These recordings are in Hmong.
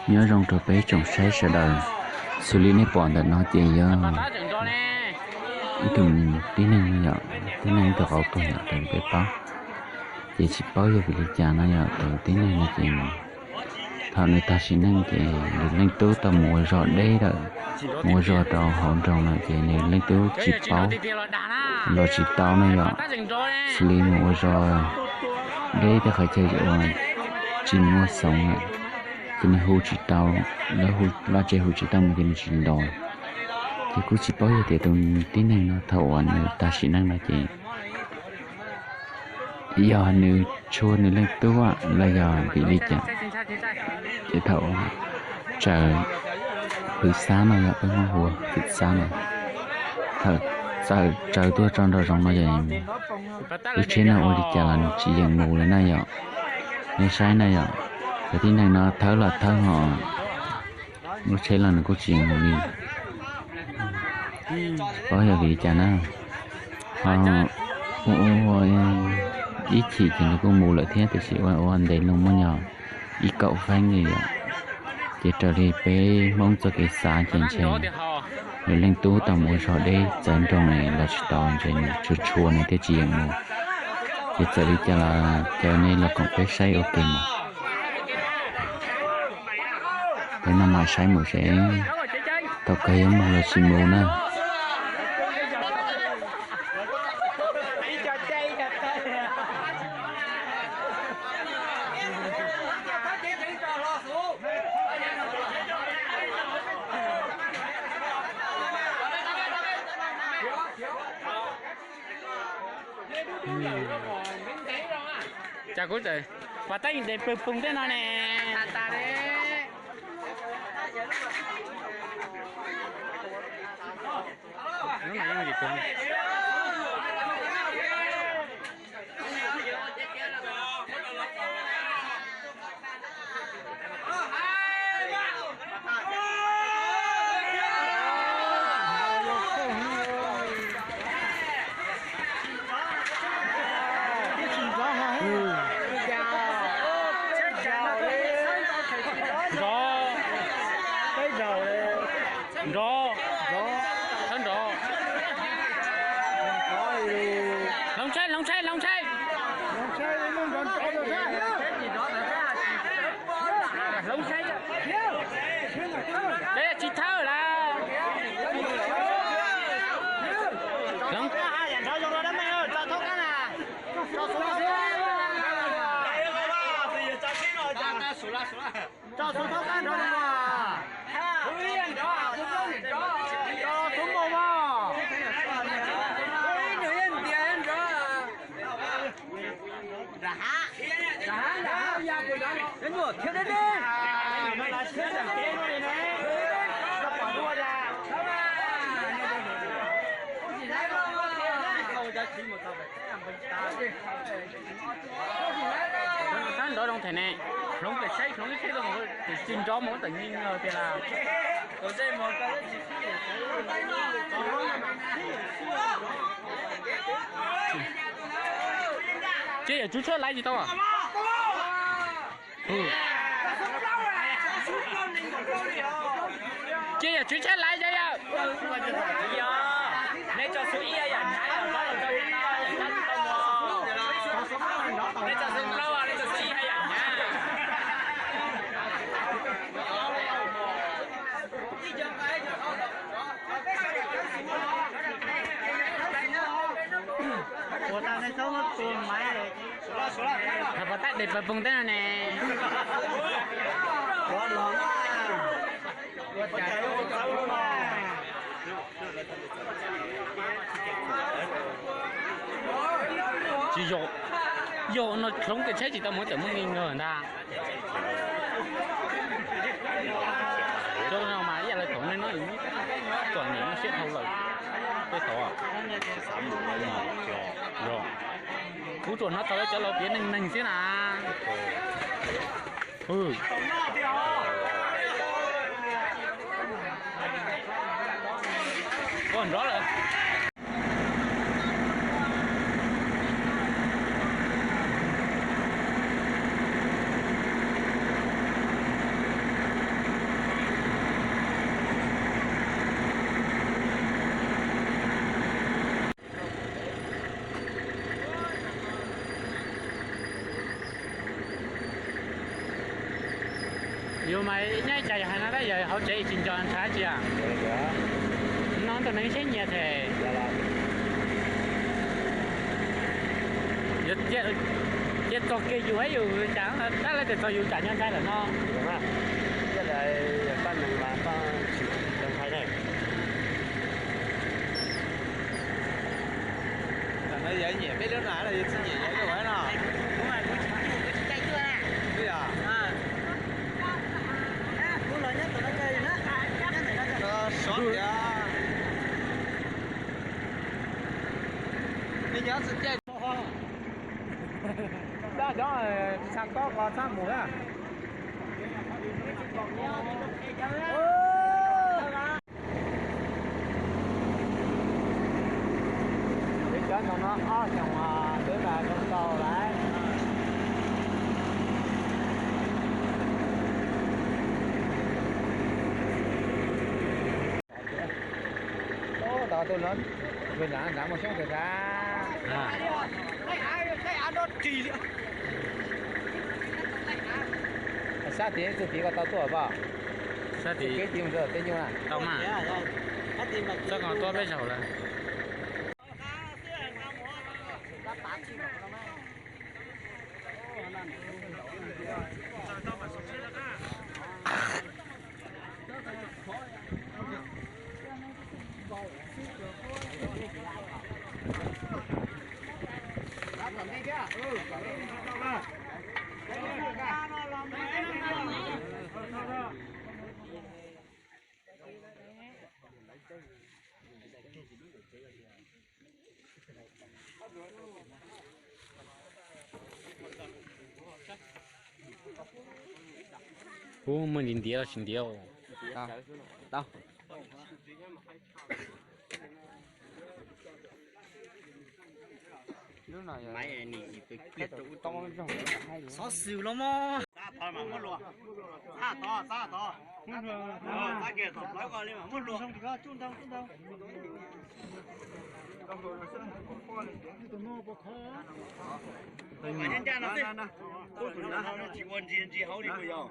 Nyob zoo rau peb tsoom saib sawv daws, xws li nej pom ntawm no ces yog ib tug tib neeg no yom, tib neeg ib tug qauv tuag yom, raws li peb paub. Ces tsis paub yog vim li cas no yom, tus tib neeg no ces thaum nws tag sim neej ces nws leej tub tau mus ua zog deb lawm, mus ua zog rau hauv nroog no ces nws leej tub tsis paub, los tsis tau no yom, xws li mus ua zog deb tej qhov chaw uas tsis muaj xoom lawm, ces nws hu tsis tau, lawv hu, vaj tse hu tsis tau mus ces nws tsis los. Ces kuj tsis paub yog tias tus tib neeg no thaum uas nws tag sim neej no ces yog nws tshua nws leej tub los yog vim li cas. Ces thaum tsaws hwv xab no yog peb Hmoob hu hwv xab no, thaum txawm tsaws tuaj tso nraum zoov no ces lub tsheb no ua li cas los nws tsis yeem mus li na yom. Nej saib na yom, cov tib neeg no thawb los thawb ho lub tsheb los nws kuj tsis yeem mus li. Tsis paub yog vim li cas na. Ho ua ua ib chim ces nws kuj mus lawm thiab, tiam sis ua ua ntev loo muaj nyog ib kaum feeb li yom. Ces raws li peb Hmoob txoj kev xav ces ntshe nws leej tub tau mus ua zog deb txawv nroog los tsis tau, ntshe nws tshua tshua nws thiaj tsis yeem mus. Ces txawm li cas los caw nej los koom peb saib ua ke mas. Peb no mam saib mus seb thaum kawg yuav mus los tsis mus na. Cas kuv txawm pas tab de pw pw tej no ne. Nrov, nrov, thawb nrov. Hloov tsheb, hloov tsheb, hloov tsheb. Hloov tsheb, peb tsis thawb lawm. Hloov. Tso xub thoob qab nrov li as. Tso xub npaum mas. Tab nrov zoo them ne, hloov pem saib hloov ib tsheb los tsis nrov mus tawm nyi tias las. Ces yawm tswv tsheb laiv tsis tau. Ces yawm tswv tsheb laiv yawg. Pov tab de pawg phooj teb no ne. Tsis yog, yog no hloov pem tsheb tsis tau mus tawm muaj nqi nkawg ntag. Cov no mas ib yam li thaum nej no, txom nyem siab dhau lawm. Tej thaum kuv tsuas hnov tau lawv cov laus piav neej neeg xwb na. Ua nrov lawm. Yus mas nyob ib co yog hais no tab yog hauv tsev tsis nco ntshav tsi a. No tus neeg siab nyiam them. Cia txog kiag yus, yus cas tab lawv tias txog yus tsam nco ntshai lawm no. Tam no yog nyiam peb lub na los yog tsis nyiam yog lub no? Sov tias, nej nyob tsis caij. Dab cov tsis tshua tob qos txhob mus na. Peb cov no no ob xyoos twb los zoo tau lawm. Tau tus no, nrad muaj xyoob kawg sab. Sab tid txuj tid koj tau tuaj pom? Sab tid kev tiv mus rau tej nyuj na. Tau mas. Txhob koj tuaj peb zaug lawm. Ub, muaj ntiav ntiav los tsis ntiav. Xov xwm los mog. Tsis ua ntsia ntsia hauv li yog.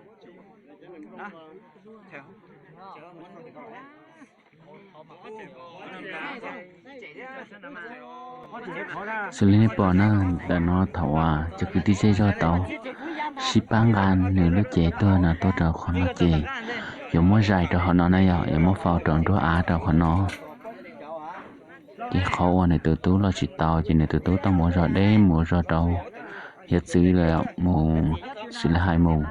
Xws li nej pom na, ntawm no thaum uas cov kwv tij zej zog tau sib pab nqa nws lub cev tuag no tuaj rau qhov no ces yuav muab zais rau hauv no na yom, yuav muab faus rau nruab av rau qhov no. Ces qhov uas nws tus tub los tsis tau ces nws tus tub tau mus ua zog deb mus ua zog rau hiav txwv lawm, mus xws li hais mus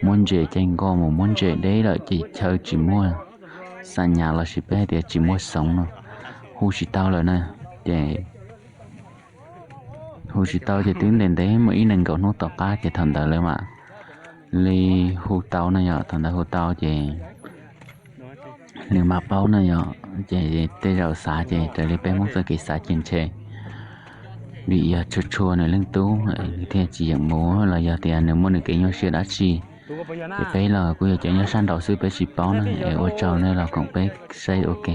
muab ntses caij nkoj mus muab ntses deb lawm ces chaw tsis muaj, xa nyas los sis peb hais tias tsis muaj xoov no, hu tsis tau lawm na. Ces hu tsis tau ces twb ntev ntev muaj ib nees nkaum hnub tom qab ces thaum ntawd lawv mam li hu tau na yom, thaum ntawd hu tau ces nws mam paub na yom, ces tej zaum xav ces raws li peb Hmoob txoj kev xav ces ntshe vim yog tshua tshua nws leej tub nws thiaj tsis yeem mus los yog tias nws muaj nws kev nyuaj siab dab tsi. Ces peb los kuj yog cov nyob sab nraud xwb peb tsis paub na, es ua tsaug nej los koom peb saib ua ke.